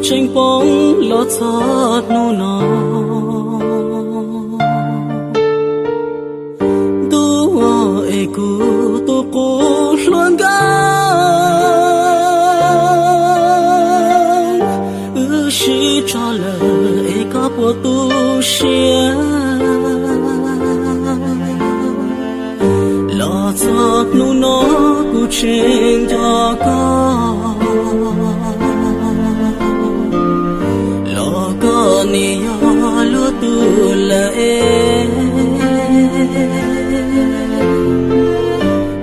Tseem poob los txog hnub no, ntuj es kuv tus qub hluas nkauj, wb sib tso lawm es koj puas tu siab. Los txog hnub no kuv tseem nco koj, los koj nim yog luag tus lawm es,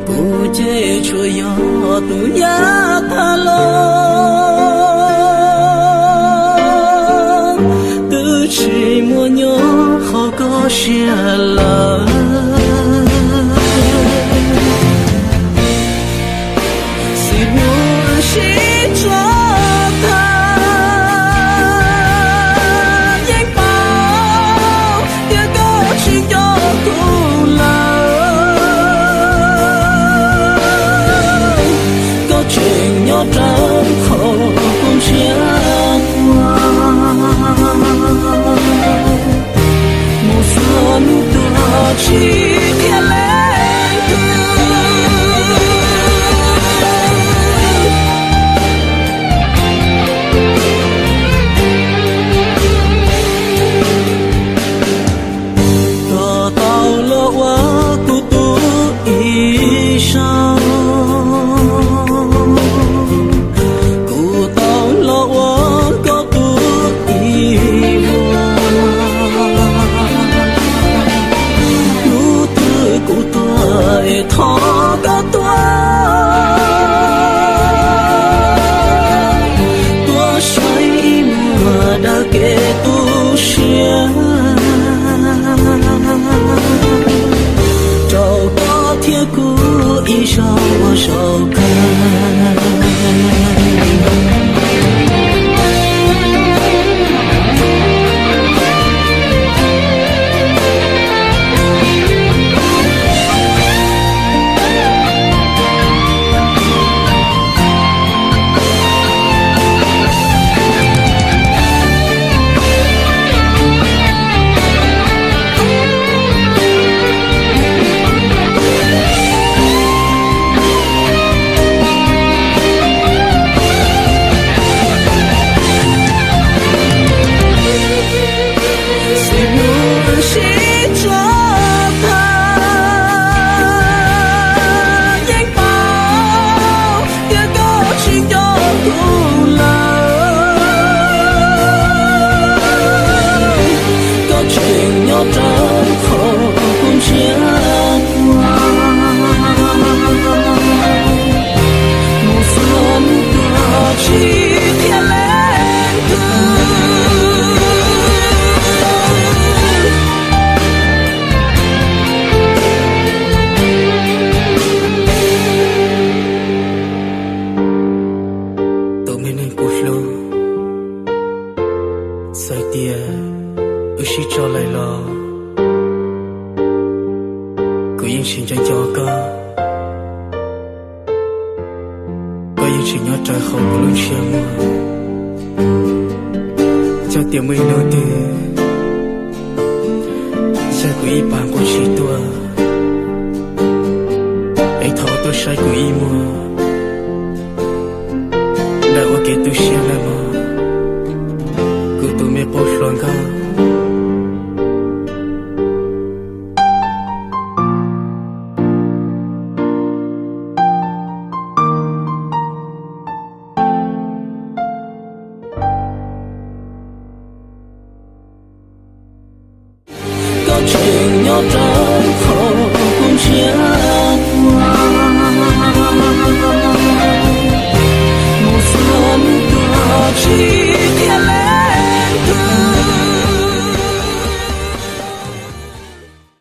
kuv ces tsuas yog tus nyab thab los, twb tsis muaj nyob qhov koj siab lawm. Xib hnub sib tso tag, yeej paub tias koj tsis nco kuv lawm. Koj tseem nyob rau qhov kuv ntshiab muag, mus txog hnub tuag tsis qhia leej twg. Koj tau los ua kuv tus ib zaug, kuv tau los ua koj tus ib vuag. Hnub twg kuv tuag es thov koj tuaj, tuaj saib ib muag daws kev tu siab, rau koj thiab kuv ib zaug ua zaum kawg. Xib hnub sib tso tag, yeej paub tias koj tsis nco kuv lawm. Koj tseem nyob rau qhov kuv ntshiab muag, mus txog hnub tuag tsis qhia leej twg. Tus me neeg kuv hlub, txawm tias wb sib tso lawm los kuv yeej tsis nco nco koj. Koj yeej tseem nyob rawv hauv kuv lub ntshiab muag. Yog tias muaj ib hnub twg yog kuv ib pas nqus tsis tuaj, es thov tuaj saib kuv ib muag, daws ua kev tu siab nawb mog, kuv tus me qub hluas nkauj.